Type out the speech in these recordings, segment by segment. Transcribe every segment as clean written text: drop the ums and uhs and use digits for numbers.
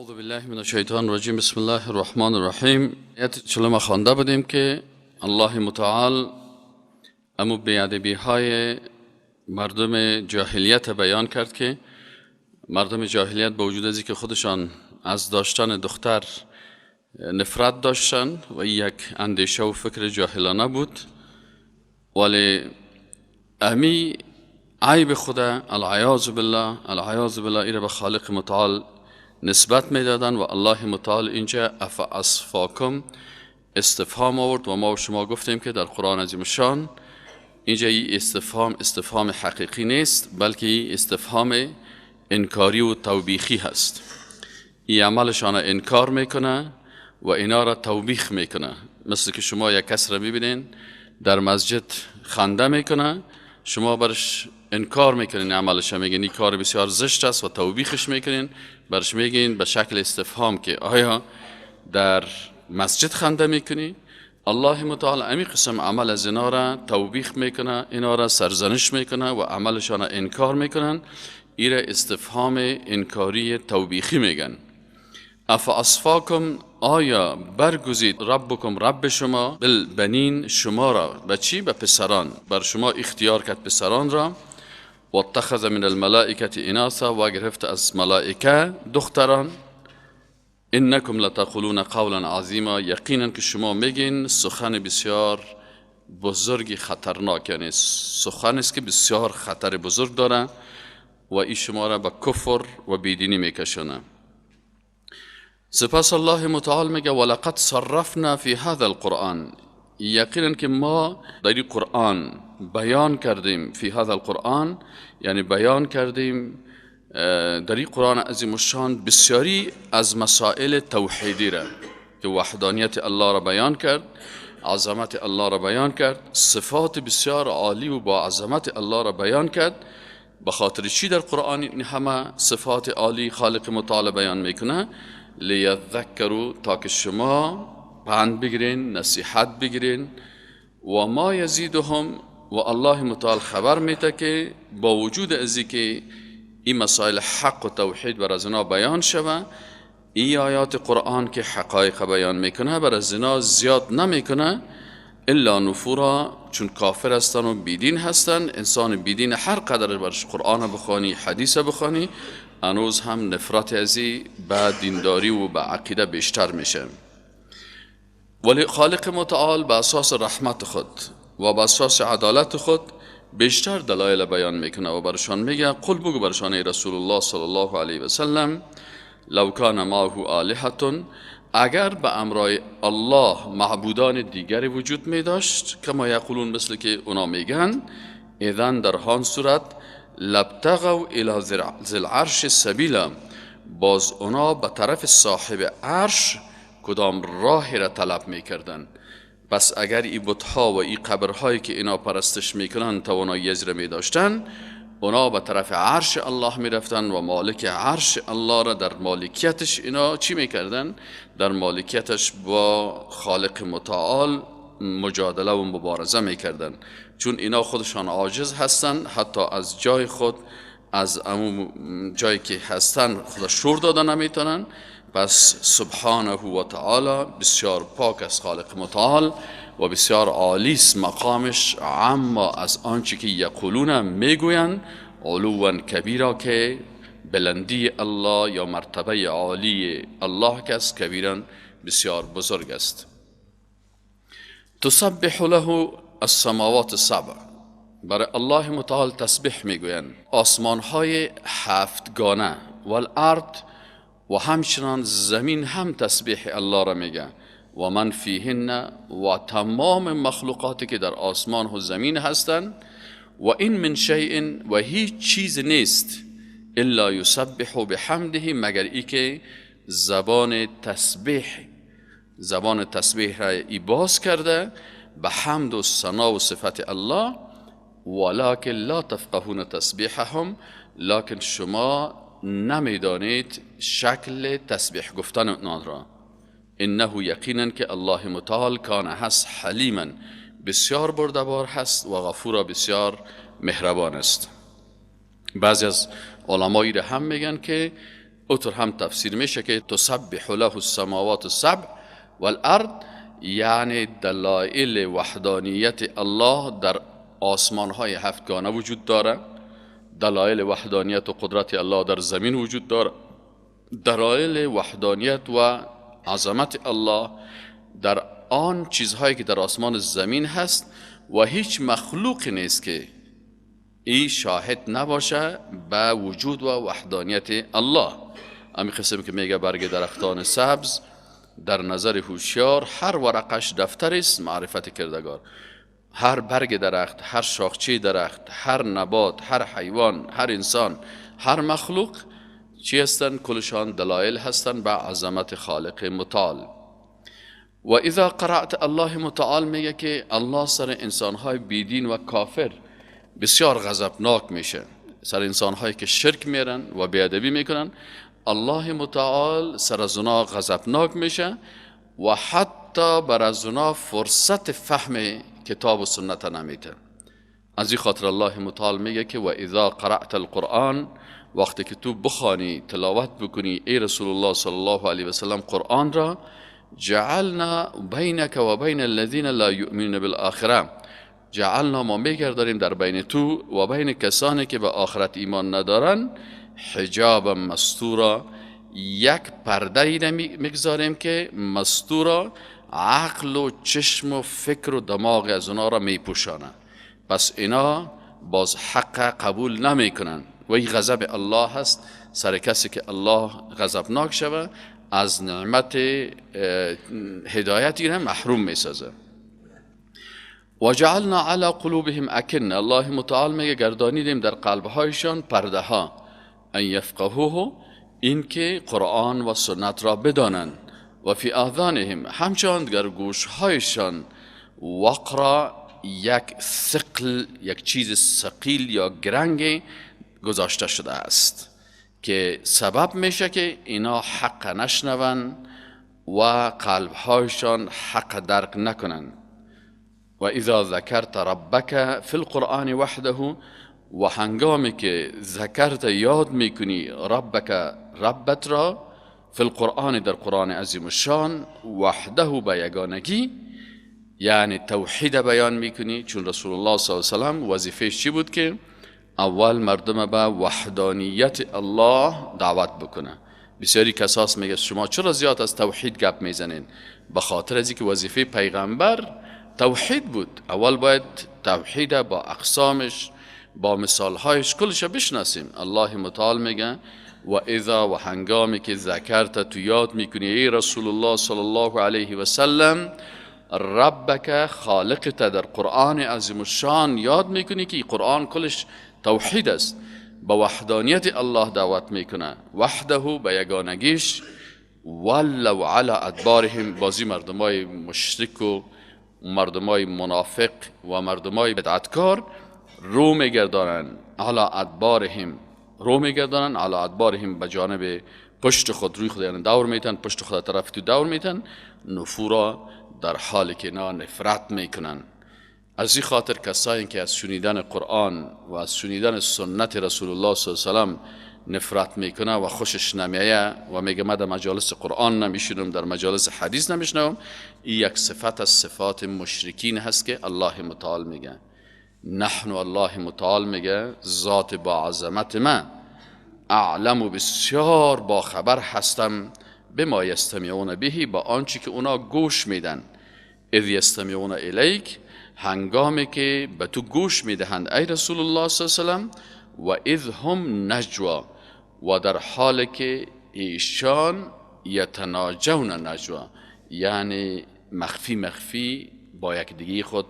اعوذ بالله من الشیطان الرجیم. بسم الله الرحمن الرحیم. آیت 40 خوانده بودیم که الله متعال امو بی‌ادبی های مردم جاهلیت بیان کرد که مردم جاهلیت با وجود از اینکه خودشان از داشتن دختر نفرت داشتن و یک اندیشه و فکر جاهلانه بود، ولی امی عیب خدا العیاذ بالله العیاذ بالله ایره به خالق متعال نسبت میدادن و الله متعال اینجا اف اصفاکم استفهام آورد و ما و شما گفتیم که در قرآن عظیم الشان اینجا این استفهام استفهام حقیقی نیست، بلکه استفهام انکاری و توبیخی هست. این عملشان انکار میکنه و اینا را توبیخ میکنه. مثل که شما یک کس را میبینین در مسجد خنده میکنه، شما برش انکار میکنین عملش، میگین این کار بسیار زشت است و توبیخش میکنین، برش میگین به شکل استفهام که آیا در مسجد خنده میکنی؟ الله متعال امی قسم عمل از اینا را توبیخ میکنه، اینا را سرزنش میکنه و عملشان را انکار میکنن. ایره استفهام انکاری توبیخی میگن. اف اصفاکم، آیا برگزید ربکم رب شما بالبنین شما را به چی؟ به پسران. بر شما اختیار کرد پسران را. و اتخذ من الملائکة اناثا، و گرفت از ملائکه دختران. انکم لتقولون قولا عظیما، یقینا که شما میگین سخن بسیار بزرگی خطرناک، یعنی سخن است که بسیار خطر بزرگ داره و این شما را به کفر و بیدینی میکشانه. سپس الله متعال میگه ولقد صرفنا فی هذا القرآن، یقینا که ما در این قرآن بیان کردیم، فی هذا القرآن یعنی بیان کردیم در این قرآن عظیم الشان بسیاری از مسائل توحیدی را که وحدانیت الله را بیان کرد، عظمت الله را بیان کرد، صفات بسیار عالی و با عظمت الله را بیان کرد. به خاطر چی در قرآن این همه صفات عالی خالق متعال بیان میکنه؟ لیذکروا، تا که شما پند بگیرین، نصیحت بگیرین. و ما یزیدهم، و الله متعال خبر میده که با وجود ازی که این مسائل حق و توحید بر از اینا بیان شوه، این آیات قرآن که حقایق بیان میکنه بر از اینا زیاد نمیکنه، الا نفورا، چون کافر هستن و بیدین هستن. انسان بیدین هر قدر برش قرآن بخوانی، حدیث بخوانی، هنوز هم نفرت ازی به دینداری و به عقیده بیشتر میشه. ولی خالق متعال به اساس رحمت خود و به اساس عدالت خود بیشتر دلایل بیان میکنه و برشان میگه قل، بگو برشان ای رسول الله صلی الله علیه و سلم، لو کان معه آلهة، اگر به امرای الله معبودان دیگری وجود می داشت، کما یقولون، مثل که اونا میگن، اذن در هان صورت لابتغوا الی ذی العرش سبیلا، باز اونا به طرف صاحب عرش کدام راهی را طلب میکردن. پس اگر این بتها و این قبرهایی که اینا پرستش میکنن توانایی از را میداشتن، اونا به طرف عرش الله میرفتن و مالک عرش الله را در مالکیتش اینا چی میکردن؟ در مالکیتش با خالق متعال مجادله و مبارزه میکردن. چون اینا خودشان عاجز هستن، حتی از جای خود، از امو جایی که هستن خود شور داده نمیتونن. پس سبحانه و تعالی بسیار پاک از خالق متعال و بسیار عالی است مقامش، اما از آنچه که یقولون میگویند، علوا کبیرا، که بلندی الله یا مرتبه عالی الله که است، کبیرا بسیار بزرگ است. تسبح له السماوات السبع، برای الله متعال تسبیح میگویند آسمان های هفتگانه، والارض و همچنان زمین هم تسبیح الله را میگه، و من فیهن و تمام مخلوقاتی که در آسمان و زمین هستند، و این من شیء و هیچ چیز نیست الا یسبح بحمده، مگر ای که زبان تسبیح را ای باز کرده به حمد و ثنا و صفت الله. ولکن لا تفقهون تسبیحهم، لکن شما نمیدانید شکل تسبیح گفتن آنان را. انه یقینا که الله متعال کان هست حلیما، بسیار بردبار هست، و غفورا بسیار مهربان است. بعضی از علمایی را هم میگن که اوتر هم تفسیر میشه که تسبح له السماوات السبع والارض، یعنی دلایل وحدانیت الله در آسمان های هفتگانه وجود داره، دلایل وحدانیت و قدرت الله در زمین وجود داره، دلایل وحدانیت و عظمت الله در آن چیزهایی که در آسمان زمین هست و هیچ مخلوق نیست که ای شاهد نباشه به وجود و وحدانیت الله. امی قسم که میگه برگ درختان سبز در نظر هوشیار هر ورقش دفتر است معرفت کردگار. هر برگ درخت، هر شاخچه درخت، هر نبات، هر حیوان، هر انسان، هر مخلوق چی هستند؟ کلشان دلایل هستند به عظمت خالق متعال. و اذا قرأت، الله متعال میگه که الله سر انسانهای بیدین و کافر بسیار غضبناک میشه، سر انسانهایی که شرک میرن و بیادبی میکنن الله متعال سر از اونا غضبناک میشه و حتی بر از اونا فرصت فهم کتاب و سنت نمیده. از این خاطر الله متعال میگه که و اذا قرأت القرآن، وقتی که تو بخوانی تلاوت بکنی ای رسول الله صلی الله علیه و سلم قرآن را، جعلنا بینک و بین الذین لا یؤمنون بالآخره، جعلنا ما میگردانیم در بین تو و بین کسانی که به آخرت ایمان ندارن حجابا مستورا، یک پرده ای میگذاریم که مستورا عقل و چشم و فکر و دماغ از اونا را میپوشانه. پس اینا باز حق قبول نمیکنن و این غضب الله هست سر کسی که الله غضبناک شوه از نعمت هدایت اینا محروم میسازه. و جعلنا علی قلوبهم اکنه، الله متعال میگه گردانیدیم در قلبهایشان پرده ها، ان یفقهوه، اینکه قرآن و سنت را بدانند، و فی آذانهم، همچنان در گوشهایشان وقرا، یک ثقل، یک چیز ثقیل یا گرنگ گذاشته شده است که سبب میشه که اینا حق نشنون و قلبهایشان حق درک نکنن. و اذا ذکرت ربک فی القرآن وحده، و هنگامی که ذکرت یاد میکنی ربک ربت را، فی القرآن در قرآن عظیم الشان، وحده به یگانگی، یعنی توحید بیان میکنی. چون رسول الله صلی الله علیه وسلم وظیفه‌اش چی بود؟ که اول مردم به وحدانیت الله دعوت بکنه. بسیاری کساس میگه شما چرا زیاد از توحید گپ میزنین؟ به خاطر از اینکه وظیفه پیغمبر توحید بود. اول باید توحید با اقسامش با مثالهایش کلش بشناسیم. الله متعال میگه و اذا، و هنگامی که ذکرت تو یاد میکنی ای رسول الله صلی الله علیه و سلم ربک خالقت در قرآن عظیم الشان یاد میکنی که قرآن کلش توحید است، با وحدانیت الله دعوت میکنه، وحده به یگانگیش، ولو علی ادبارهم، بازی مردمای مشرک و مردمای منافق و مردمای بدعتکار رو میگردانن، علی ادبارهم رو میگردانن، علی ادبارهم به جانب پشت خود، روی خود یعنی دور میتن، پشت خود طرف تو دور میتن، نفورا در حالی که اینا نفرت میکنن. از این خاطر کسایی که از شنیدن قرآن و از شنیدن سنت رسول الله صلی الله علیه و سلم نفرت میکنه و خوشش نمیایه و میگه من در مجالس قرآن نمیشینم، در مجالس حدیث نمیشنوم، این یک صفت از صفات مشرکین هست که الله متعال میگه نحن، الله متعال میگه ذات با عظمت من اعلم و بسیار با خبر هستم بما یستمعون بهی، با آنچه که اونا گوش میدن، اذ یستمعون الیک، هنگامی که به تو گوش میدهند ای رسول الله صلی الله علیه و سلم، و اذ هم نجوا، و در حال که ایشان یتناجون نجوا، یعنی مخفی مخفی با یک دیگه خود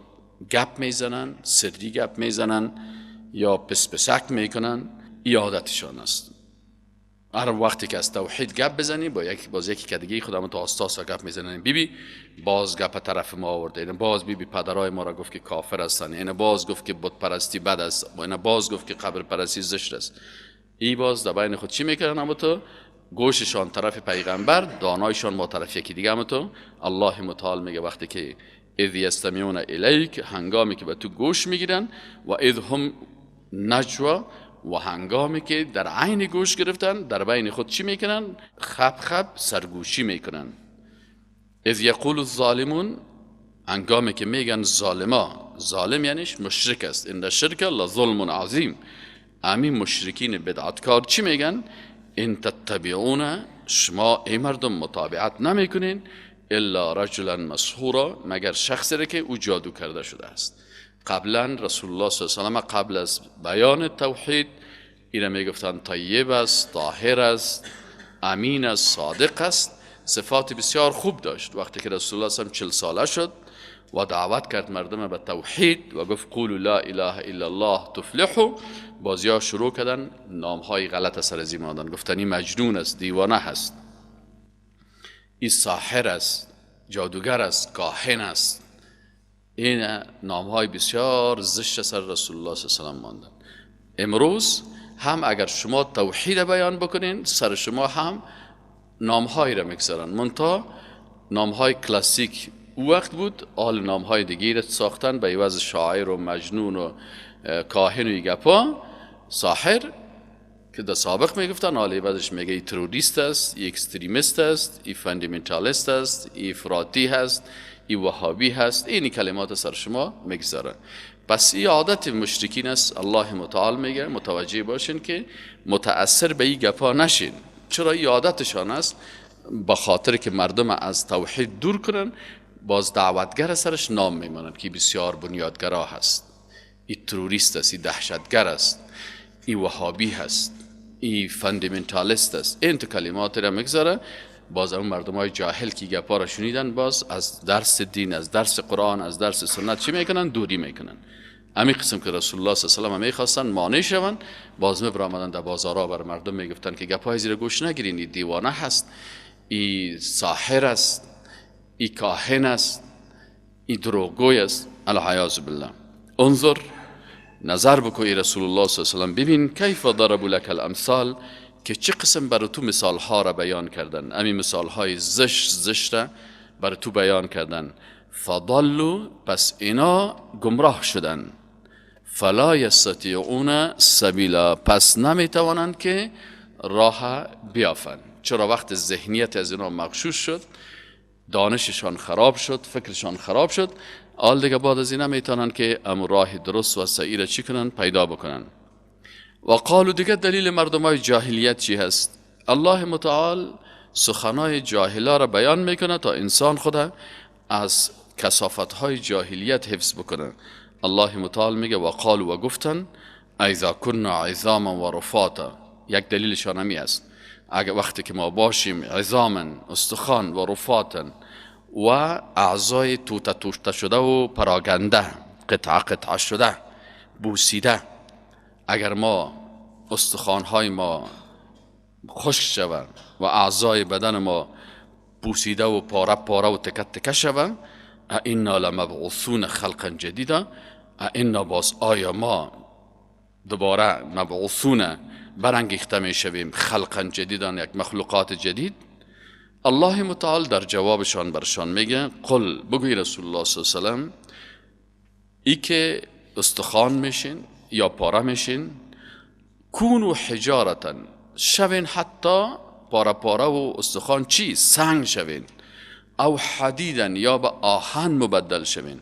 گپ میزنن، سری گپ میزنن یا پس پسک میکنن، عادتشان است. هر وقتی که از توحید گپ بزنی با یک باز یکی که دیگه خودم تو آستاسا گپ میزنن، بیبی باز گپ طرف ما آورده، اینه باز بیبی پدرای ما را گفت که کافر هستن، اینه باز گفت که بت پرستی بد است، اینه باز گفت که قبر پرستی زشت است. ای باز در بین خود چی میکنن؟ اما تو گوششان طرف پیغمبر، دانایشان ما طرف یکی دیگه. اما تو الله متعال میگه وقتی که اذ یستمعون الیک، هنگامی که به تو گوش میگیرن، و اذ هم نجوا، و هنگامی که در عین گوش گرفتن در بین خود چی میکنن؟ خب خب سرگوشی میکنن. اذ یقول الظالمون، هنگامی که میگن ظالما، ظالم یعنیش مشرک است، ان الشرک لظلم عظیم. امین مشرکین بدعتکار چی میگن؟ ان تتبعون، شما ای مردم متابعت نمیکنین، الا رجلا مسحورا، مگر شخصی را که او جادو کرده شده است. قبلا رسول الله صلی الله علیه و سلم قبل از بیان توحید اینا میگفتن طیب است، طاهر است، امین است، صادق است، صفات بسیار خوب داشت. وقتی که رسول الله صلی الله علیه و 40 ساله شد و دعوت کرد مردم به توحید و گفت قولوا لا اله الا الله تفلحوا، بازیا شروع کردن نامهای غلط سر از ماندن، گفتن این مجنون است، دیوانه هست، این ساحر است، جادوگر است، کاهن است. این نامهای بسیار زشت سر رسول الله صلی الله علیه و سلم ماندن. امروز هم اگر شما توحید بیان بکنین سر شما هم نامهایی را میگذارن، منتها نامهای کلاسیک او وقت بود، آل نامهای دیگه را ساختن به عوض شاعر و مجنون و کاهن و گپا ساحر که در سابق میگفتن، آل عوضش میگه ای تروریست است، ای extremist است، ای fundamentalist است، ای افراطی هست، ای وهابی هست. این کلمات سر شما میگذارن. پس این عادت مشرکین است. الله متعال میگه متوجه باشین که متأثر به این گپا نشین. چرا؟ این عادتشان است، به خاطر که مردم از توحید دور کنن. باز دعوتگر سرش نام میمانند که بسیار بنیادگرا هست، این تروریست است، این دهشتگر است، این وهابی هست، این fundamentalist است. این تو کلمات را میگذاره. باز اون مردم های جاهل که گپا را شنیدن باز از درس دین، از درس قرآن، از درس سنت چی میکنن؟ دوری میکنن. همین قسم که رسول الله صلی الله علیه و میخواستن مانع شون، باز میبرآمدن در بازارها بر مردم میگفتن که گپای زیر گوش نگیرین، این دیوانه هست، این ساحر است، این کاهن است، این دروغگوی است. العیاذ بالله. انظر، نظر بکو ای رسول الله صلی الله علیه و سلم، ببین کیف ضربوا لک الامثال، که چه قسم بر تو مثال ها را بیان کردن، امی مثال های زشت زشت را بر تو بیان کردن. فضلوا، پس اینا گمراه شدن. فلا یستطیعون سبیلا، پس نمیتوانند که راه بیافند. چرا؟ وقت ذهنیت از اینا مغشوش شد، دانششان خراب شد، فکرشان خراب شد، آل دیگه بعد از اینا میتونن که ام راه درست و صحیح را چی کنن؟ پیدا بکنن. و قالو، دیگه دلیل مردم های جاهلیت چی هست؟ الله متعال سخنای جاهلا را بیان میکنه تا انسان خود از کثافت های جاهلیت حفظ بکنه. الله متعال میگه و قالو، و گفتن اذا كنا عظاما و رفاتا. یک دلیلشان همی است، اگر وقتی که ما باشیم عظاما، استخوان، و رفاتا، و اعضای توته توته شده و پراگنده، قطعه قطعه شده، بوسیده، اگر ما استخوانهای ما خشک شود و اعضای بدن ما بوسیده و پاره پاره و تکه تکه شود، اینا لمبعوثون خلقا جدیدا، اینا باز آیا ما دوباره مبعوثون برانگیخته می شویم، خلقا جدیدا، یک مخلوقات جدید. الله متعال در جوابشان برشان میگه قل، بگوی رسول الله صلی الله علیه و سلم، ای که استخوان میشین یا پاره میشین، کونو حجارتا، شوین حتی پاره پاره و استخوان چی؟ سنگ شوین، او حدیدن، یا به آهن مبدل شوین،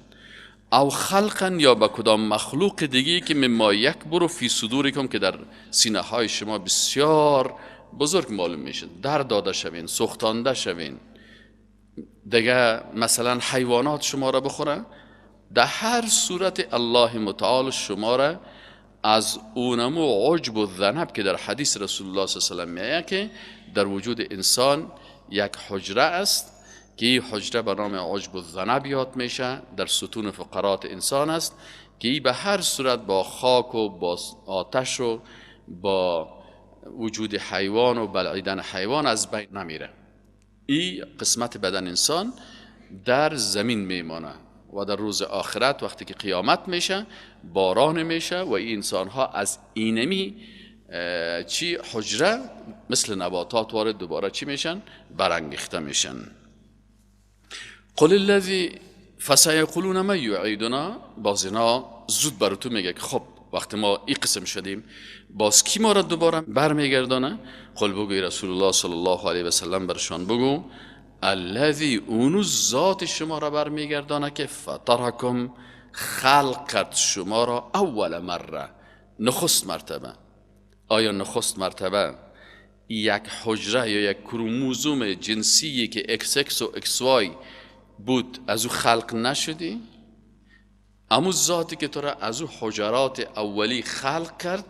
او خلقا، یا به کدام مخلوق دیگه که مما یکبر فی صدورکم، که در سینه های شما بسیار بزرگ معلوم میشه، در داده شوین، سوختانده شوین، دیگه مثلا حیوانات شما را بخوره. در هر صورت الله متعال شما را از اونمو عجب و ذنب که در حدیث رسول الله صلی الله علیه و سلم میگه که در وجود انسان یک حجره است که این حجره به نام عجب الذنب یاد میشه، در ستون فقرات انسان است که به هر صورت با خاک و با آتش و با وجود حیوان و بلعیدن حیوان از بین نمیره. این قسمت بدن انسان در زمین میمانه و در روز آخرت وقتی که قیامت میشه باران میشه و این انسان ها از اینمی چی حجره مثل نباتات وارد دوباره چی میشن؟ برانگیخته میشن. قل الذی فسیقولون من یعیدنا. باز اینا زود براتون میگه که خب وقتی ما این قسم شدیم باز کی ما را دوباره برمیگردانه؟ قل بگوی رسول الله صلی الله علیه و سلم برشان بگو الذی اونو ذات شما را برمیگردانه که فطرکم خلق کرد شما را اول مره، نخست مرتبه. آیا نخست مرتبه یک حجره یا یک کروموزوم جنسی که XX و XY بود از او خلق نشدی؟ امو ذاتی که تو را از او حجرات اولی خلق کرد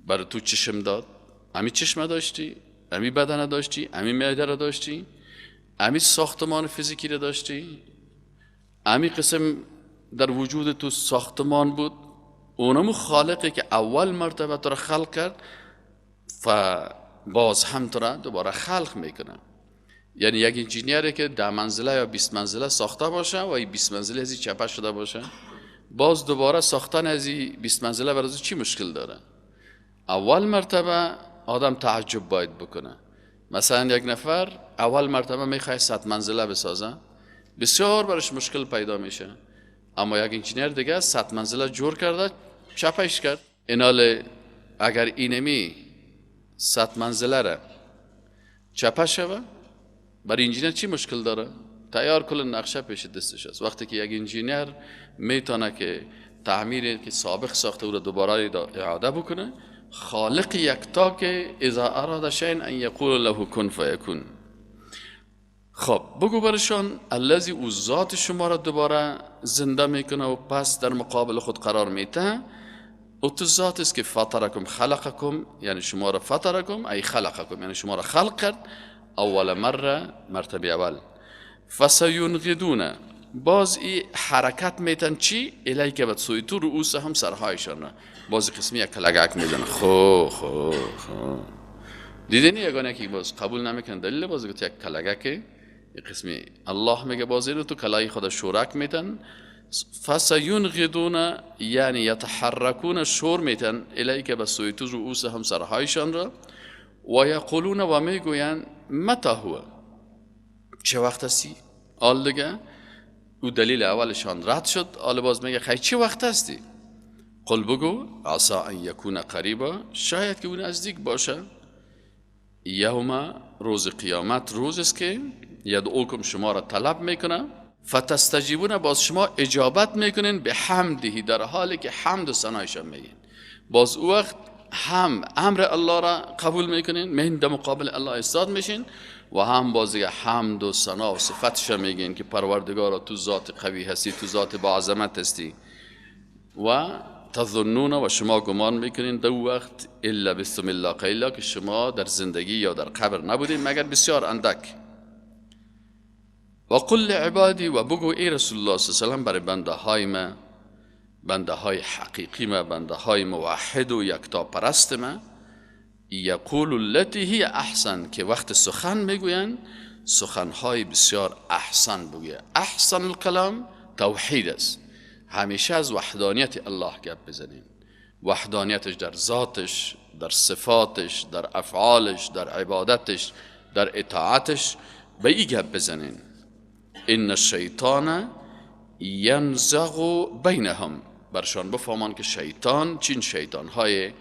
برای تو چشم داد، امی چشم داشتی، امی بدن داشتی، امی معده را داشتی، امی ساختمان فیزیکی را داشتی، امی قسم در وجود تو ساختمان بود. اونمو خالقی که اول مرتبه تو را خلق کرد باز هم تو را دوباره خلق میکنه. یعنی یک انجینیری که 10 منزله یا 20 منزله ساخته باشه و این 20 منزله از این چپه شده باشه، باز دوباره ساختن از این 20 منزله برای چی مشکل داره؟ اول مرتبه آدم تعجب باید بکنه. مثلا یک نفر اول مرتبه میخواد 100 منزله بسازه، بسیار برش مشکل پیدا میشه، اما یک انجینیر دیگه 100 منزله جور کرده چپش کرد. اینال اگر اینمی 100 منزله را چپه شوه، برای انجینیر چی مشکل داره؟ تیار کل نقشه پیش دستش است. وقتی که یک انجینیر میتونه که تعمیر که سابق ساخته او را دوباره اعاده بکنه، خالق یکتا که اذا اراد شیئا ان یقول له کن فیکون. خب بگو برشان الذی او ذات شما را دوباره زنده میکنه و پس در مقابل خود قرار میته، او تو ذات است که فطرکم خلقکم، یعنی شما را فطرکم ای خلقکم، یعنی شما را خلق کرد اول مره، مرتبه اول. فسینغضون، باز ای حرکت میتن چی؟ الیک به سوی تو رؤوس هم سرهایشان را. باز قسمی یک کلگک میزنه. خو خو خو دیدنی یگانه که باز قبول نمیکنه دلیل باز گفت یک کلگک قسمی الله میگه باز اینو تو کلای خود شورک میتن. فسینغضون یعنی یتحرکون، شور میتن الیک به سوی تو رؤوس هم سرهایشان را. و یقولون و میگویند متى هو، چه وقت هستی؟ آل دیگه او دلیل اولشان رد شد. آل باز میگه خیلی چه وقت هستی؟ قل بگو عسى ان یکون قریبا، شاید که او نزدیک باشه. یوم، روز قیامت، روز است که یدعوکم شما را طلب میکنه، فتستجیبون باز شما اجابت میکنین، به حمده در حالی که حمد و ثنایشان میگین. باز او وقت هم امر الله را قبول میکنین، من در مقابل الله ایستاد میشین، و هم باز دیگه حمد و ثنا و صفتش میگین که پروردگارا تو ذات قوی هستی، تو ذات با عظمت هستی. و تظنون و شما گمان میکنین دو وقت الا بسم الله قلیلا، که شما در زندگی یا در قبر نبودین مگر بسیار اندک. و قل لعبادی، و بگو ای رسول الله صلی الله علیه و سلم برای بنده های ما، بنده های حقیقی ما، بنده های موحد و یکتا پرست ما، یقول التي هي احسن، که وقت سخن میگوین سخنهای بسیار احسن بگوین. احسن الکلام توحید است. همیشه از وحدانیت الله گپ بزنین، وحدانیتش در ذاتش، در صفاتش، در افعالش، در عبادتش، در اطاعتش، به این گپ بزنین. ان الشیطان ینزغ بینهم، برشان بفهمان که شیطان چین شیطان های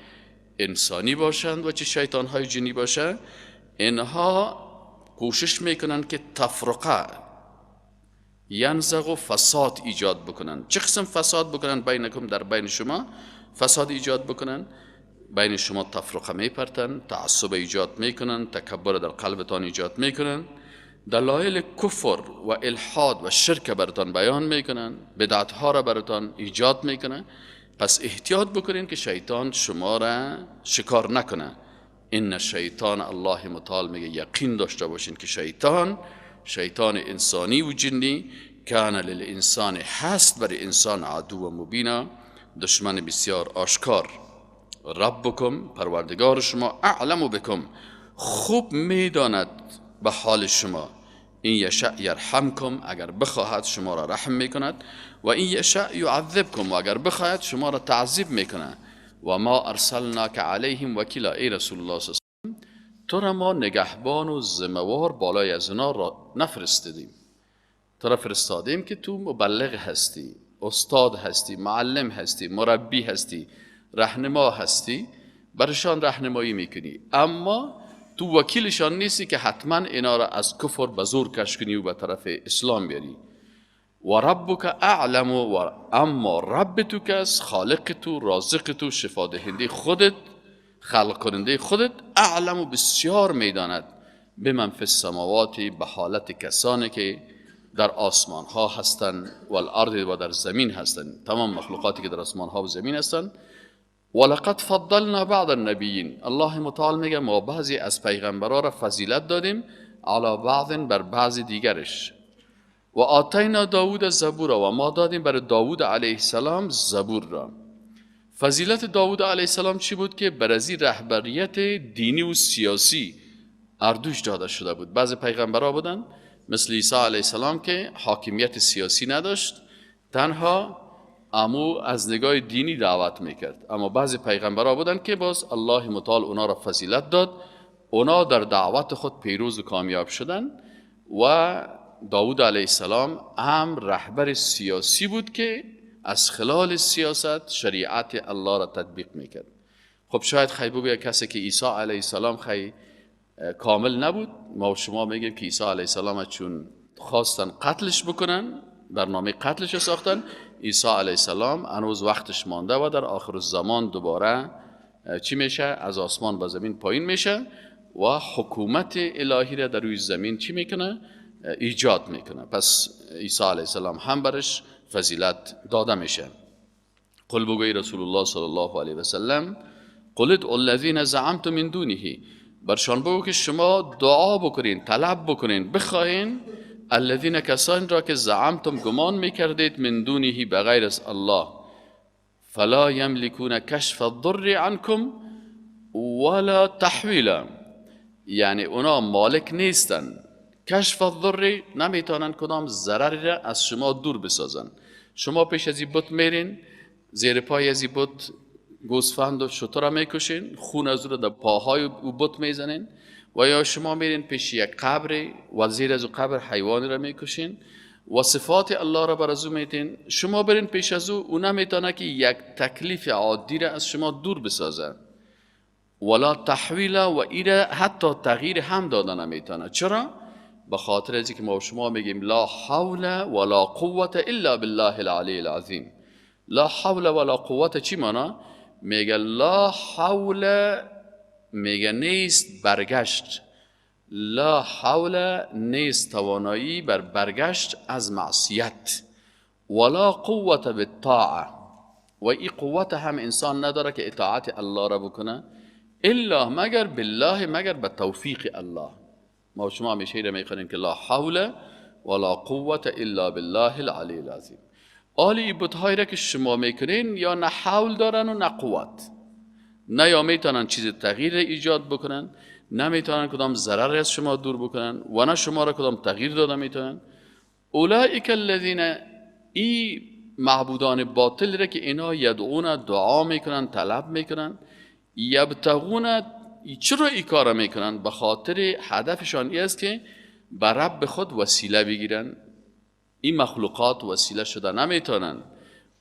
انسانی باشند و چه شیطان های جنی باشند، اینها کوشش میکنند که تفرقه، ینزغ و فساد ایجاد بکنن. چه قسم فساد بکنن؟ بینکم، در بین شما فساد ایجاد بکنن، بین شما تفرقه میپرتن، تعصب ایجاد میکنن، تکبر در قلبتان ایجاد میکنن، دلایل کفر و الحاد و شرک براتان بیان میکنن، بدعت ها را براتان ایجاد میکنن. پس احتیاط بکنین که شیطان شما را شکار نکنه. ان شیطان، الله متعال میگه یقین داشته باشین که شیطان، شیطان انسانی و جنی، کان للانسان هست برای انسان عدو و مبینا، دشمن بسیار آشکار. ربکم، پروردگار شما، اعلم بکم، خوب میداند به حال شما. این یشأ یرحمکم، اگر بخواهد شما را رحم میکند، و این یشأ یعذبکم، و اگر بخواهد شما را تعذیب میکند. و ما ارسلناک علیهم وکیلا، ای رسول الله صلی الله علیه و سلم، تو را ما نگهبان و ذمه‌وار بالای از اونا را نفرستادیم، تو را فرستادیم که تو مبلغ هستی، استاد هستی، معلم هستی، مربی هستی، رهنما هستی، برشان رهنمایی میکنی، اما تو وکیلشان نیستی که حتما اینا را از کفر به زور کش کنی و به طرف اسلام بیاری. و ربک اعلم، و اما رب تو کس خالق تو، رازق تو، شفا دهنده خودت، خلق کننده خودت، اعلم و بسیار میداند بمن فی السماوات، به حالت کسانی که در آسمان ها هستند و الارض و در زمین هستند، تمام مخلوقاتی که در آسمان ها و زمین هستند. ولقد فضلنا بعض النبیین، الله متعال میگه ما بعضی از پیغمبرا را فضیلت دادیم علی بعض، بر بعض دیگرش. و آتینا داوود زبور، و ما دادیم بر داوود علیه السلام زبور را. فضیلت داوود علیه السلام چی بود؟ که بر از رهبریت دینی و سیاسی اردوش داده شده بود. بعضی پیغمبرا بودن مثل عیسی علیه السلام که حاکمیت سیاسی نداشت، تنها امو از نگاه دینی دعوت میکرد. اما بعضی پیغمبرا بودن که باز الله متعال اونا را فضیلت داد، اونا در دعوت خود پیروز و کامیاب شدن. و داود علیه السلام هم رهبر سیاسی بود که از خلال سیاست شریعت الله را تطبیق میکرد. خب شاید خیلی بگوید کسی که عیسی علیه السلام خیلی کامل نبود، ما و شما میگیم که عیسی علیه السلام چون خواستن قتلش بکنن، برنامه قتلش ساختن، عیسی علیه السلام هنوز وقتش مانده و در آخر الزمان دوباره چی میشه؟ از آسمان به زمین پایین میشه و حکومت الهی را در روی زمین چی میکنه؟ ایجاد میکنه. پس عیسی علیه السلام هم برش فضیلت داده میشه. قل بگوی رسول الله صلی الله علیه و سلم، قل ادعوا الذین زعمتم من دونه، برشان بگو که شما دعا بکنین، طلب بکنین، بخواین الذین کسان را که زعمتم گمان میکردید من دونه بغیر از الله، فلا یملکون کشف الضر عنکم ولا تحویلا، یعنی اونا مالک نیستن، کشف الضر نمیتونن کدام ضرری را از شما دور بسازن. شما پیش از این بت میرین، زیر پای از این بت گوسفند و شتر را میکشین، خون از او را در پاهای او بت میزنین، و یا شما میرین پیش یک قبر و زیر از او قبر حیوانی را میکشین و صفات الله را بر از او میتین. شما برین پیش از او، او نمیتونه که یک تکلیف عادی را از شما دور بسازه، ولا تحویل، و ایره حتی تغییر هم داده نمیتونه. چرا؟ به خاطر از اینکه ما شما میگیم لا حول ولا قوت الا بالله العلی العظیم. لا حول ولا قوت چی مانا؟ میگه لا حول، میگه نیست برگشت، لا حول نیست توانایی بر برگشت از معصیت، ولا قوت بالطاعه، و این قوت هم انسان نداره که اطاعت الله را بکنه، الا مگر بالله، مگر به توفیق الله. ما شما همیشه را میخوانیم که لا حول ولا قوت الا بالله العلی العظیم. آلی بتهایی را که شما میکنین یا نه حول دارن و نه قوت، نه یا میتونن چیز تغییر ایجاد بکنن، نه میتونن کدام ضرر از شما دور بکنن و نه شما را کدام تغییر داده میتونن. اولئک الذین، ای معبودان باطل را که اینا یدعون، دعا میکنن، طلب میکنن، یبتغون، چرا ای کار میکنن؟ به خاطر هدفشان ای است که به رب خود وسیله بگیرن. این مخلوقات وسیله شده نمیتونن.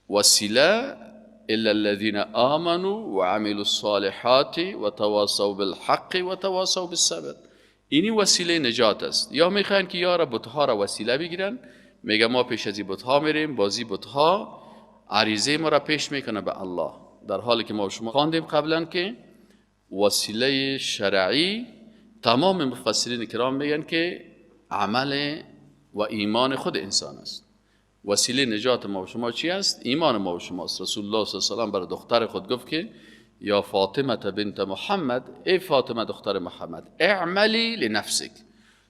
وسیله الا الذين آمنوا وعملوا الصالحات وتواصوا بالحق وتواصوا بالصبر، اینی وسیله نجات است. یا میخواین که یارا بتها را وسیله بگیرن، میگه ما پیش از این بتها میریم، بازی بتها عریضه ما را پیش میکنه به الله، در حالی که ما شما خواندیم قبلا که وسیله شرعی تمام مفسرین کرام میگن که عمل و ایمان خود انسان است. وسیله نجات ما و شما چی است؟ ایمان ما و شما است. رسول الله صلی الله علیه و سلم برای دختر خود گفت که یا فاطمه بنت محمد، ای فاطمه دختر محمد، اعملی لنفسک،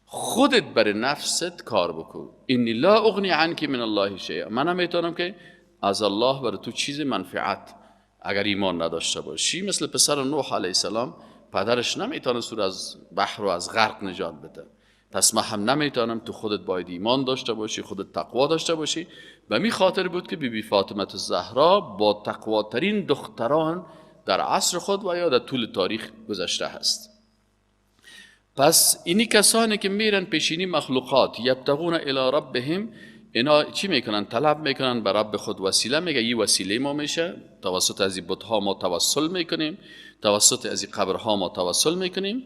خودت بر نفست کار بکن، انی لا اغنی عنک من الله شیئا، من نمیتونم که از الله بر تو چیز منفعت اگر ایمان نداشته باشی. مثل پسر نوح علیه السلام، پدرش نمیتونست او از بحر و از غرق نجات بده، پس من هم نمیتونم، تو خودت باید ایمان داشته باشی، خودت تقوا داشته باشی. به می خاطر بود که بی فاطمه الزهرا با تقواترین دختران در عصر خود و یا در طول تاریخ گذشته هست. پس اینی کسانی که میرن پیشینی مخلوقات، یبتغون الی ربهم، اینا چی میکنن؟ طلب میکنن به رب خود وسیله، میگه این وسیله ما میشه، توسط از این بتها ما توسل میکنیم، توسط از این قبرها ما توسل میکنیم.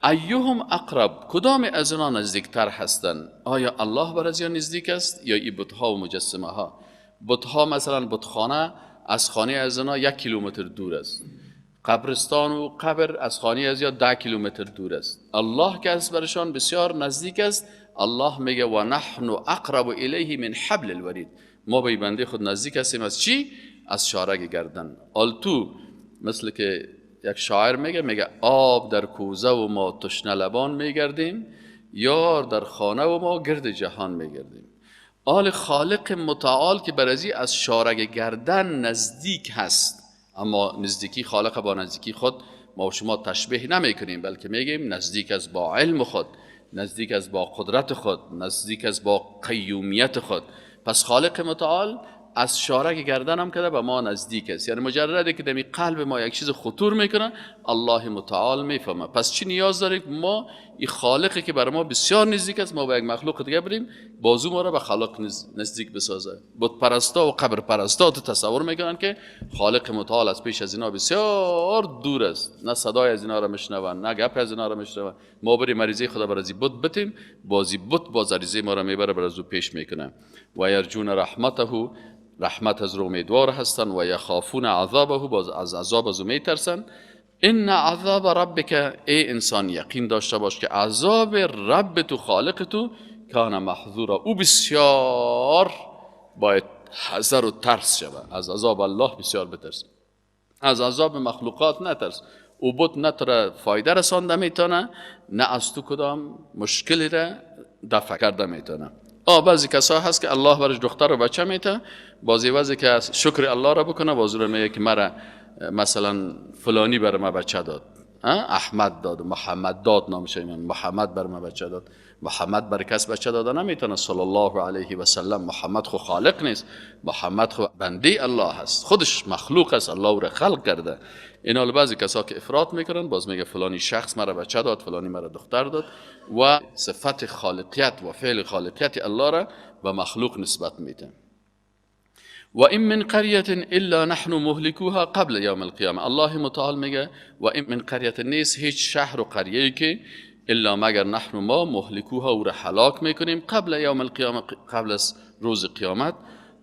ایهم اقرب، کدام از اینا نزدیکتر هستند؟ آیا الله بر از نزدیک است یا این بتها و مجسمه ها؟ بتها مثلا بتخانه از خانه از اینا 1 کیلومتر دور است، قبرستان و قبر از خانه از یا 10 کیلومتر دور است. الله که از برشان بسیار نزدیک است. الله میگه و نحن اقرب الیه من حبل الورید، ما به بنده خود نزدیک هستیم از چی؟ از شارگ گردن. آلتو مثل که یک شاعر میگه، میگه آب در کوزه و ما تشنه لبان میگردیم، یار در خانه و ما گرد جهان میگردیم. آل خالق متعال که برازی از شارگ گردن نزدیک هست، اما نزدیکی خالق با نزدیکی خود ما و شما تشبیه نمیکنیم، بلکه میگیم نزدیک از با علم خود، نزدیک از با قدرت خود، نزدیک از با قیومیت خود. پس خالق متعال از شارک گردن هم کرده به ما نزدیک است، یعنی مجرده که دمی قلب ما یک چیز خطور میکنه الله متعال میفهمه. پس چی نیاز داریم ما این خالقی که برای ما بسیار نزدیک است ما به یک مخلوق دیگه بریم بازو ما را به خالق نزدیک بسازه؟ بت پرستا و قبر پرستا تو تصور میکنن که خالق متعال از پیش از اینا بسیار دور است، نه صدای از اینا را میشنون، نه گپ از اینا را میشنون. ما بریم مریضی خدا بر از بت بتیم، بازی بت باز عریضه ما را میبره بر از او پیش میکنه. و یرجون رحمته، رحمت از رو امیدوار هستن، و یخافون عذابه، باز از عذاب از او میترسن. ان عذاب ربک، ای انسان یقین داشته باش که عذاب رب تو خالق تو کان محذورا، او بسیار باید حذر و ترس شود، از عذاب الله بسیار بترس، از عذاب مخلوقات نترس. او بت نه تو فایده رسانده میتونه، نه از تو کدام مشکلی را دفع کرده میتونه. بعضی کسا هست که الله برش دختر و بچه میته، بعضی وضعی که شکر الله را بکنه، بعضی را میگه که مرا مثلا فلانی بر ما بچه داد، احمد داد، محمد داد، نامش من محمد بر ما بچه داد. محمد بر کس بچه داده نمیتونه، صلی الله علیه و سلم. محمد خو خالق نیست، محمد خو بنده الله هست، خودش مخلوق است، الله او را خلق کرده. اینا بعضی کسا که افراط میکنن باز میگه فلانی شخص مرا بچه داد، فلانی مرا دختر داد، و صفت خالقیت و فعل خالقیت الله را به مخلوق نسبت میده. و این من قریه الا نحن مهلكوها قبل یوم القیامه، الله متعال میگه و این من قریه نیست هیچ شهر و قریه که الا مگر نحن ما مهلكوها او را هلاک میکنیم قبل یوم القیامه، قبل از روز قیامت،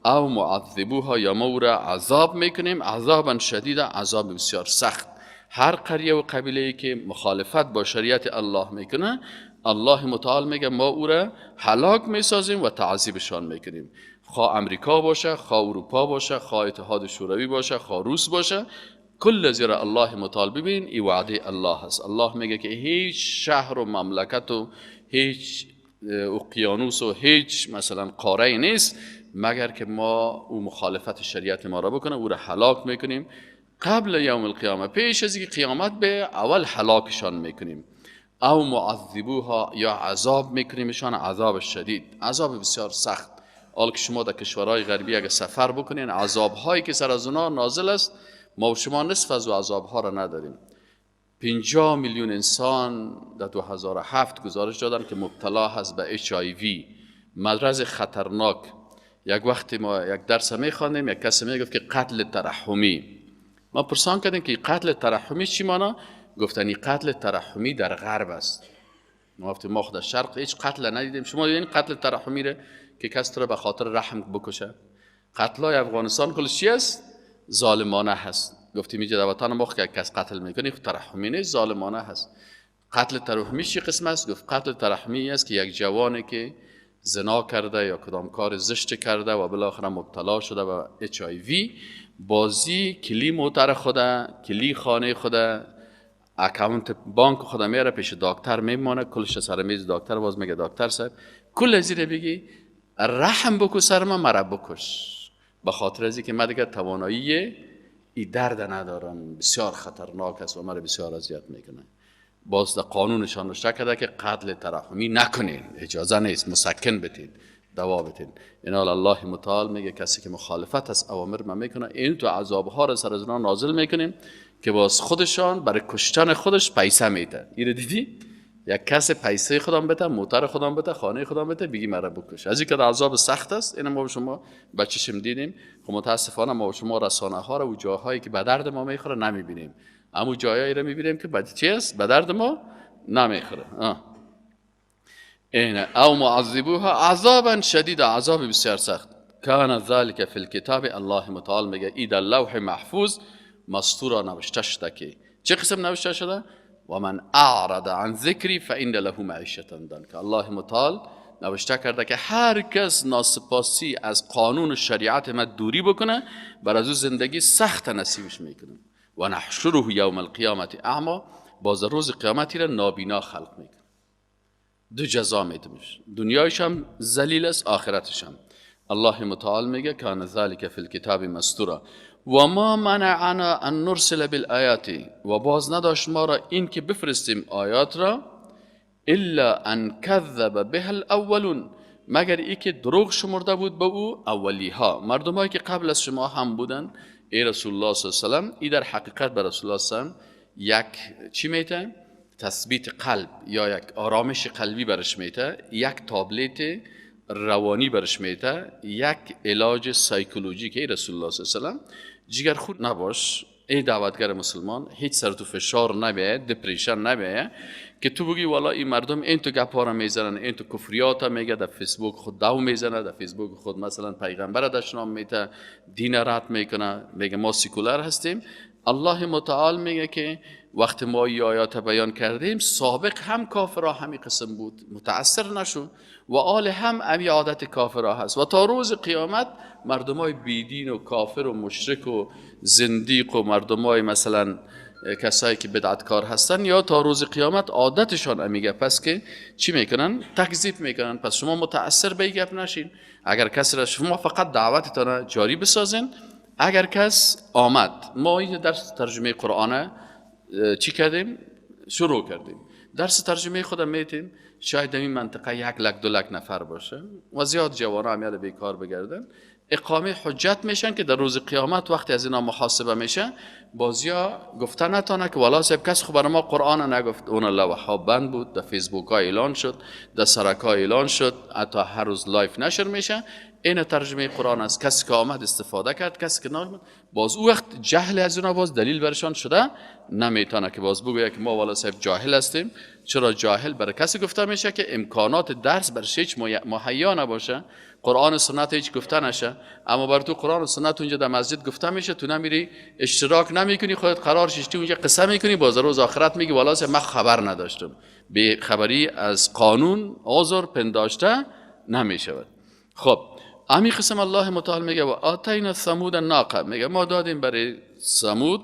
او معذبوها یا ما او را عذاب میکنیم عذابا شدیدا، عذاب بسیار سخت. هر قریه و قبیله که مخالفت با شریعت الله میکنه الله متعال میگه ما او را هلاک میسازیم و تعذیبشان میکنیم. خواه امریکا باشه، خواه اروپا باشه، خواه اتحاد شوروی باشه، خواه روس باشه، کل زیرا الله متعال ببین ای وعده الله هست. الله میگه که هیچ شهر و مملکت و هیچ اقیانوس و هیچ مثلا قاره نیست مگر که ما او مخالفت شریعت ما را بکنه، او را هلاک میکنیم قبل یوم القیامه، پیش از اینکه قیامت به اول هلاکشان میکنیم. او معذبوها یا عذاب میکنیمشان عذاب شدید، عذاب بسیار سخت. حال که شما در کشورهای غربی اگه سفر بکنین عذابهایی که سر از اونا نازل است ما و شما نصف از عذابها را نداریم. 50 میلیون انسان در 2007 گزارش دادن که مبتلا هست به HIV، مرض خطرناک. یک وقتی ما یک درس میخواندیم، یک کسی میگفت که قتل ترحمی. ما پرسان کردیم که قتل ترحمی چی مانا؟ گفتن این قتل ترحمی در غرب است. ما گفتیم ما خود در شرق هیچ قتل ندیدیم. شما دیدین قتل ترحمی را که کس را به خاطر رحم بکشه؟ قتلای افغانستان کلش چی است؟ ظالمانه هست. گفتیم اینجا در وطن ما که کس قتل میکنه ترحمی نیست، ظالمانه هست. قتل ترحمی چی قسم است؟ گفت قتل ترحمی است که یک جوانی که زنا کرده یا کدام کار زشت کرده و بالاخره مبتلا شده به HIV، بازی کلی موتر خوده، کلی خانه خوده، account بانک خوده میره پیش دکتر میمانه، کلش سر میز دکتر باز میگه دکتر صاحب کل زیر بگی رحم بکو سر من، مرا بکش، به خاطر از اینکه من دیگه توانایی ای درد ندارم، بسیار خطرناک است و مرا بسیار اذیت میکنه. باز در قانونشان نوشته کرده که قتل ترحمی نکنین، اجازه نیست، مسکن بتین، دوا بتین. اینا الله متعال میگه کسی که مخالفت از اوامر من میکنه این تو عذابها را سر از اونا نازل میکنیم که باز خودشان برای کشتن خودش پیسه میده. اینو دیدی؟ یک کس پیسه خودم بده، موتر خودم بده، خانه خودم بده، بگی مرا بکش. از این که عذاب سخت است. اینو ما به شما بچشم دیدیم. خب متاسفانه ما به شما رسانه ها رو و جاهایی که به درد ما میخوره نمیبینیم، اما جاهایی رو میبینیم که بعد چی است؟ به درد ما نمیخوره. اینه او معذبوها عذابا شدید، عذاب بسیار سخت. کان ذلك فی الکتاب، الله متعال میگه ای در لوح محفوظ مسطورا نوشته شده که چه قسم نوشته شده؟ و من اعرض عن ذکری فان له معیشة ضنکا. الله متعال نوشته کرده که هر کس ناسپاسی از قانون شریعت ما دوری بکنه، بر از او زندگی سخت نصیبش میکنه. و نحشره یوم القیامت اعما، باز روز قیامتی را نابینا خلق میکنه. دو جزا میدمش، دنیایش هم ذلیل است، آخرتش هم. الله متعال میگه کان ذلک فی الکتاب مسطورا و ما منعنا ان نرسل بالآیات، و باز نداشت ما را این که بفرستیم آیات را، الا ان کذب بها الاولون، مگر ای که دروغ شمرده بود به او اولی ها، مردمایی که قبل از شما هم بودن. ای رسول الله صلی الله علیه و سلم، ای در حقیقت به رسول الله صلی الله علیه و سلم یک چی میته؟ تثبیت قلب یا یک آرامش قلبی برش میته، یک تابلت روانی برش میته، یک علاج سایکولوژی که ای رسول الله صلی الله علیه و سلم جگر خود نباش، ای دعوتگر مسلمان، هیچ سر تو فشار نبیه، depression نبیه که تو بگی والا این مردم این تو گپا را میزنن، این تو کفریات میگه، در فیسبوک خود دو میزنه، در فیسبوک خود مثلا پیغمبر دشنام میته، دین رد میکنه، میگه ما سیکولر هستیم. الله متعال میگه که وقت ما این آیات بیان کردیم، سابق هم کافرها همین قسم بود، متاثر نشو، و آل هم امی عادت کافرها هست، و تا روز قیامت مردمای بیدین و کافر و مشرک و زندیق و مردمای مثلا کسایی که بدعتکار هستن، یا تا روز قیامت عادتشان امی گپ است که چی میکنن؟ تکذیب میکنن. پس شما متاثر به گپ نشین. اگر کسی را شما فقط دعوتتان جاری بسازین، اگر کس آمد، ما این درس ترجمه قرآن چی کردیم؟ شروع کردیم. درس ترجمه خودم میتیم، شاید در این منطقه 1 لک 2 لک نفر باشه و زیاد جوان ها هم بیکار بگردن، اقامه حجت میشن که در روز قیامت وقتی از اینا محاسبه میشه، بازیا گفته نتانه که والا صاحب کس خب برای ما قرآن نگفت، اون لوحه بند بود، در فیسبوک ها اعلان شد، در سرک ها اعلان شد، حتی هر روز live نشر میشه. این ترجمه قرآن است، کسی که آمد استفاده کرد، کسی که نامد باز او وقت جهل از اونا باز دلیل برشان شده نمیتونه که باز بگوید که ما والا صاحب جاهل هستیم. چرا جاهل؟ برای کسی گفته میشه که امکانات درس برش هیچ مهیا نباشه، قرآن و سنت هیچ گفته نشه، اما بر تو قرآن و سنت اونجا در مسجد گفته میشه، تو نمیری اشتراک نمیکنی، خودت قرار ششتی اونجا قصه میکنی، باز روز آخرت میگی والا صاحب من خبر نداشتم. بی خبری از قانون عذر پنداشته نمیشود. خب امی قسم الله متعال میگه و آتینا ثمود الناقه، میگه ما دادیم برای ثمود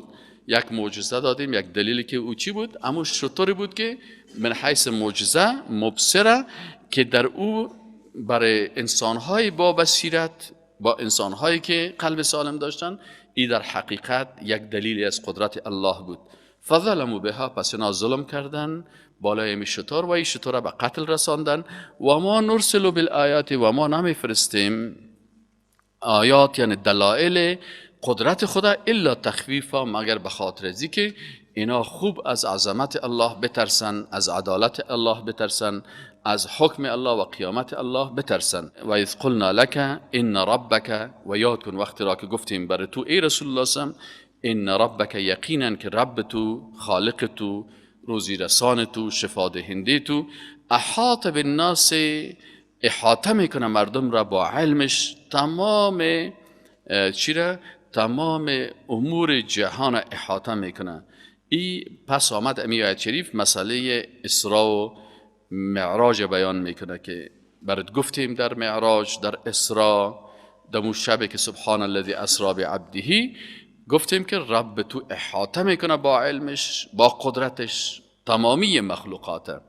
یک معجزه دادیم، یک دلیلی که او چی بود؟ اما شطوری بود که من حیث معجزه مبصره که در او برای انسانهای با بصیرت، با انسانهایی که قلب سالم داشتن، ای در حقیقت یک دلیلی از قدرت الله بود. فظلموا بها، پس اینا ظلم کردن بالای می شتر و این شتر را به قتل رساندن. و ما نرسل بالآیات، و ما نمیفرستیم آیات یعنی دلایل قدرت خدا الا تخویفا، مگر به خاطر ازی که اینا خوب از عظمت الله بترسن، از عدالت الله بترسن، از حکم الله و قیامت الله بترسن. و اذ قلنا لك ان ربک، و یاد کن وقتی را که گفتیم برای تو ای رسول الله صلی ان ربک، یقینا که رب تو، خالق تو، روزی رسان تو، شفا دهنده تو، احاط بالناس، احاطه میکنه مردم را با علمش، تمام چی را؟ تمام امور جهان احاطه میکنه. ای پس آمد امی آیت شریف مسئله اسراء و معراج بیان میکنه که برات گفتیم در معراج، در اسراء، در مو شبی که سبحان الذی اسرا بعبده، گفتیم که رب تو احاطه میکنه با علمش، با قدرتش تمامی مخلوقات.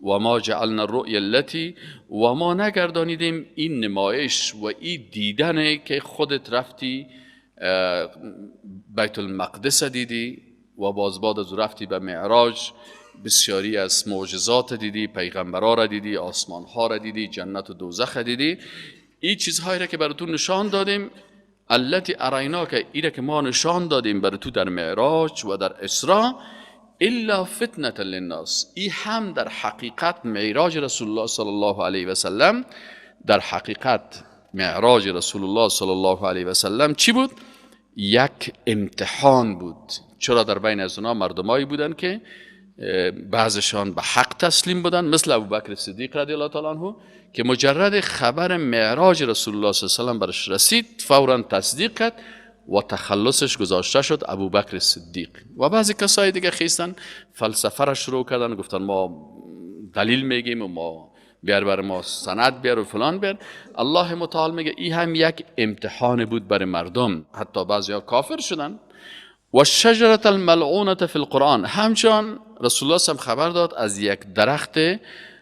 و ما جعلنا الرؤیا التي، و ما نگردانیدیم این نمایش و این دیدن که خودت رفتی بیت المقدس دیدی و باز بعد از رفتی به معراج، بسیاری از معجزات دیدی، پیغمبرا را دیدی، آسمان ها را دیدی، جنت و دوزخ دیدی، این چیزهایی را که براتون نشان دادیم، التي اریناک، که ایره که ما نشان دادیم برای تو در معراج و در اسراء، الا فتنة للناس. ای هم در حقیقت معراج رسول الله صلی الله علیه و سلم، در حقیقت معراج رسول الله صلی الله علیه و سلم چی بود؟ یک امتحان بود. چرا در بین از اونا مردمایی بودن که بعضشان به حق تسلیم بودن، مثل ابوبکر صدیق رضی الله تعالی عنه که مجرد خبر معراج رسول الله صلی الله علیه و سلم برش رسید فورا تصدیق کرد و تخلصش گذاشته شد ابوبکر صدیق. و بعضی کسای دیگه خیستن فلسفه را شروع کردن، گفتن ما دلیل میگیم و ما بیار بر ما سند بیار و فلان بیار. الله متعال میگه این هم یک امتحان بود برای مردم، حتی بعضی ها کافر شدن. و شجرة الملعونة فی القرآن، همچنان رسول الله هم خبر داد از یک درخت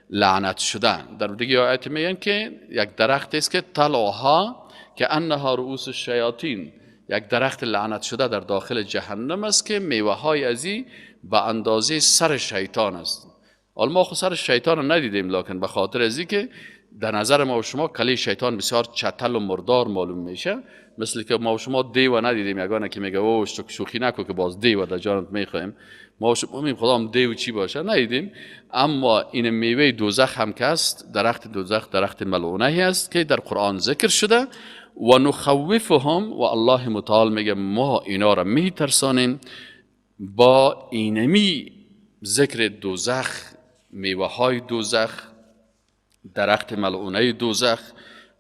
لعنت شدن. در دیگه آیت میگن که یک درخت است که طلعها که انها رؤوس الشیاطین، یک درخت لعنت شده در داخل جهنم است که میوه های ازی به اندازه سر شیطان است. حالا ما خود سر شیطان رو ندیدیم، لکن به خاطر ازی که در نظر ما و شما کله شیطان بسیار چتل و مردار معلوم میشه، مثل که ما و شما دیو ندیدیم، یگانه که میگه اوه شوخی نکو که باز دیو در جانت میخوایم، ما و شما میگیم خدا هم دیو چی باشه ندیدیم. اما این میوه دوزخ هم که است، درخت دوزخ درخت ملعونه است که در قرآن ذکر شده. و نخوفهم، و الله متعال میگه ما اینا را میترسانیم با اینمی ذکر دوزخ، میوه های دوزخ، درخت ملعونه دوزخ،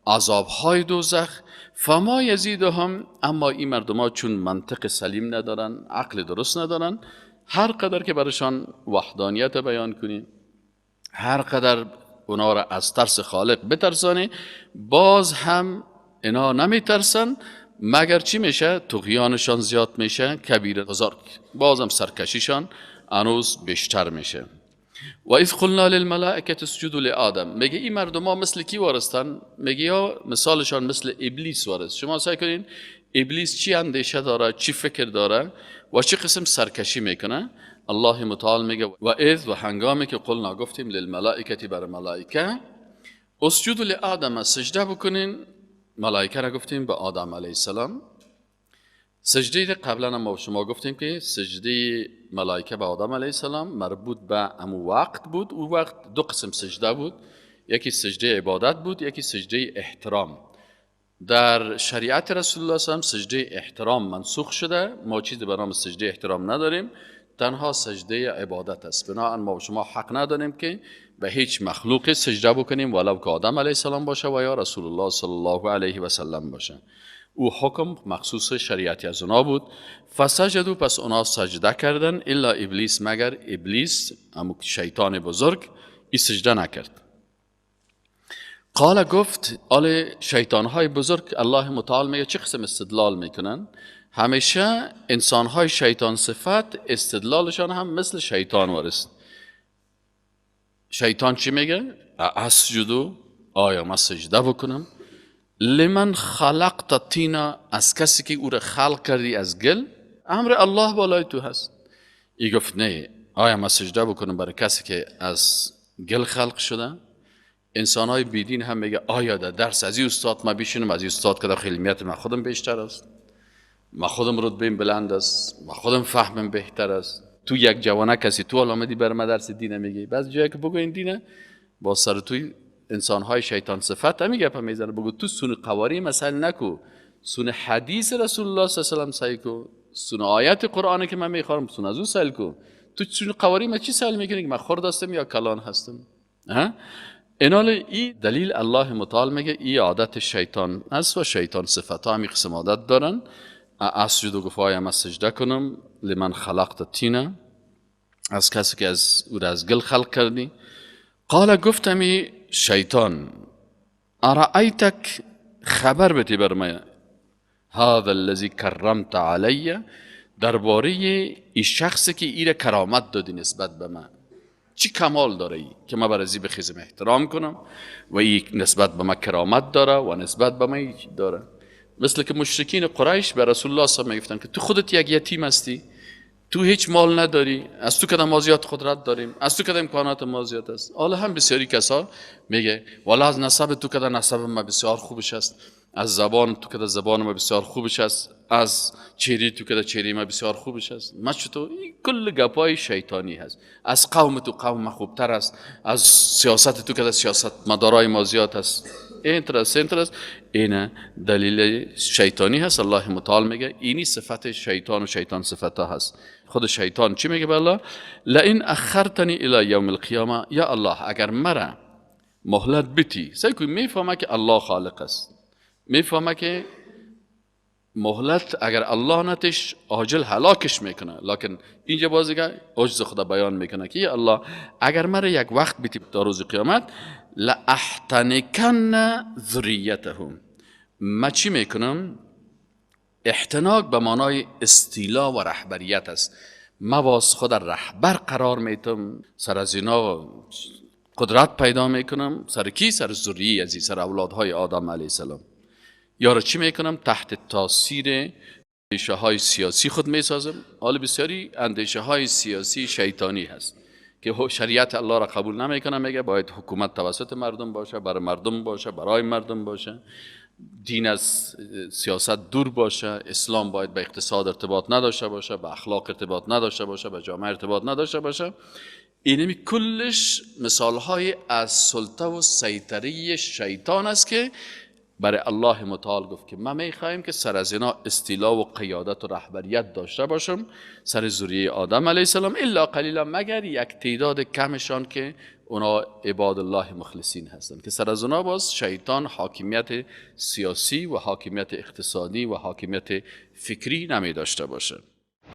عذاب های دوزخ. فما یزیدهم، اما این مردم ها چون منطق سلیم ندارن، عقل درست ندارن، هر قدر که برشان وحدانیت بیان کنی، هر قدر اونا را از ترس خالق بترسانی، باز هم اینا نمیترسن، مگر چی میشه؟ طغیانشان زیاد میشه، کبیر بزرگ، بازم سرکشیشان هنوز بیشتر میشه. و اذ قلنا للملائکه اسجدوا لآدم، میگه این مردم ها مثل کی وارستن؟ میگه یا مثالشان مثل ابلیس وارست. شما سعی کنین ابلیس چی اندیشه داره، چی فکر داره و چی قسم سرکشی میکنه. الله متعال میگه و اذ، و هنگامی که قلنا گفتیم للملائکه بر ملائکه، اسجدوا لآدم، سجده بکنین. ملائکه را گفتیم به آدم علیه السلام. سجده قبلا ما شما گفتیم که سجده ملائکه به آدم علیه السلام مربوط به امو وقت بود. او وقت دو قسم سجده بود، یکی سجده عبادت بود، یکی سجده احترام. در شریعت رسول الله صلی الله علیه و سلم سجده احترام منسوخ شده، ما چیزی به نام سجده احترام نداریم، تنها سجده عبادت است. بنابراین ما شما حق نداریم که به هیچ مخلوق سجده بکنیم ولو که آدم علیه السلام باشه و یا رسول الله صلی الله علیه و سلم باشه. او حکم مخصوص شریعتی از اونا بود. فسجدوا، پس اونا سجده کردن، الا ابلیس، مگر ابلیس امو شیطان بزرگ ای سجده نکرد. قال، گفت، آل شیطان های بزرگ الله متعال میگه چه قسم استدلال میکنن؟ همیشه انسان های شیطان صفت استدلالشان هم مثل شیطان وارست. شیطان چی میگه؟ اسجدو، آیا من سجده بکنم؟ لمن خلقت طینا، از کسی که او را خلق کردی از گل، امر الله بالای تو هست. ای گفت نه، آیا من سجده بکنم برای کسی که از گل خلق شده؟ انسان های بیدین هم میگه آیا در درس از این استاد ما بشینم، از این استاد که در علمیت من خودم بیشتر است، ما خودم رتبه‌ام بلند است، ما خودم فهمم بهتر است. تو یک جوانه کسی تو آمدی بر ما درس دین میگی، بعض جایی که بگو این دینه با سر توی انسان های شیطان صفت همی گپ میزنه، بگو تو سون قواری مسئله نکو، سون حدیث رسول الله صلی الله علیه و سلم سعی کو، سون آیت قرآن که من میخوام سون از او سعی کو. تو سون قواری ما چی سعی میکنی که من خرد هستم یا کلان هستم؟ ها؟ اینال ای دلیل الله متعال میگه ای عادت شیطان است و شیطان صفت ها همی قسم عادت دارن. اسجد و گفت آیا من سجده کنم لمن خلقت طینا، از کسی که از او را از گل خلق کردی. قال، گفتمی شیطان، ارأیتک، خبر بتی بر من، هذا الذی کرمت علی، درباره ای شخصی که ایره کرامت دادی نسبت به من، چی کمال داره ای که من برای بخیزم احترام کنم و ای نسبت به من کرامت داره و نسبت به من داره. مثل که مشرکین قریش به رسول الله صلی الله علیه و آله میگفتن که تو خودت یک یتیم هستی، تو هیچ مال نداری، از تو کدام ما زیاد قدرت داریم، از تو کدام امکانات ما زیاد است. حالا هم بسیاری کسا میگه والا از نسب تو کدام نسب ما بسیار خوبش است، از زبان تو که زبان ما بسیار خوبش است، از چهره تو که چهره ما بسیار خوبش است. ما چطور؟ این کل گپای شیطانی هست. از قوم تو قوم ما خوبتر است، از سیاست تو که سیاست مدارای ما زیاد است. اینتر است، این دلیل شیطانی هست. الله متعال میگه اینی صفت شیطان و شیطان صفت ها هست. خود شیطان چی میگه به الله؟ لئن اخرتنی الی یوم القیامه، یا الله اگر مرا مهلت بتی. سعی کن میفهمه که الله خالق است، میفهمه که مهلت اگر الله نتش عاجل هلاکش میکنه، لکن اینجا بازیگه عجز خدا بیان میکنه که یا الله اگر مرا یک وقت بیتی تا روز قیامت، لاحتنکن ذریتهم، ما چی میکنم؟ احتناک به معنای استیلا و رهبریت است. ما باز خود رهبر قرار میتم، سر از اینا قدرت پیدا میکنم، سر کی؟ سر ذریه ازی، سر اولادهای آدم علیه السلام. یا را چی میکنم؟ تحت تاثیر اندیشه های سیاسی خود میسازم. حال بسیاری اندیشه های سیاسی شیطانی هست که شریعت الله را قبول نمیکنه، میگه باید حکومت توسط مردم باشه، برای مردم باشه، برای مردم باشه، دین از سیاست دور باشه، اسلام باید به اقتصاد ارتباط نداشته باشه، به اخلاق ارتباط نداشته باشه، به جامعه ارتباط نداشته باشه. اینمی کلش مثال های از سلطه و سیطره شیطان است که برای الله متعال گفت که ما میخواهیم که سر از اینا استیلا و قیادت و رهبریت داشته باشم سر ذریه آدم علیه السلام، الا قلیلا، مگر یک تعداد کمشان که اونا عباد الله مخلصین هستند، که سر از اونا باز شیطان حاکمیت سیاسی و حاکمیت اقتصادی و حاکمیت فکری نمی داشته باشه.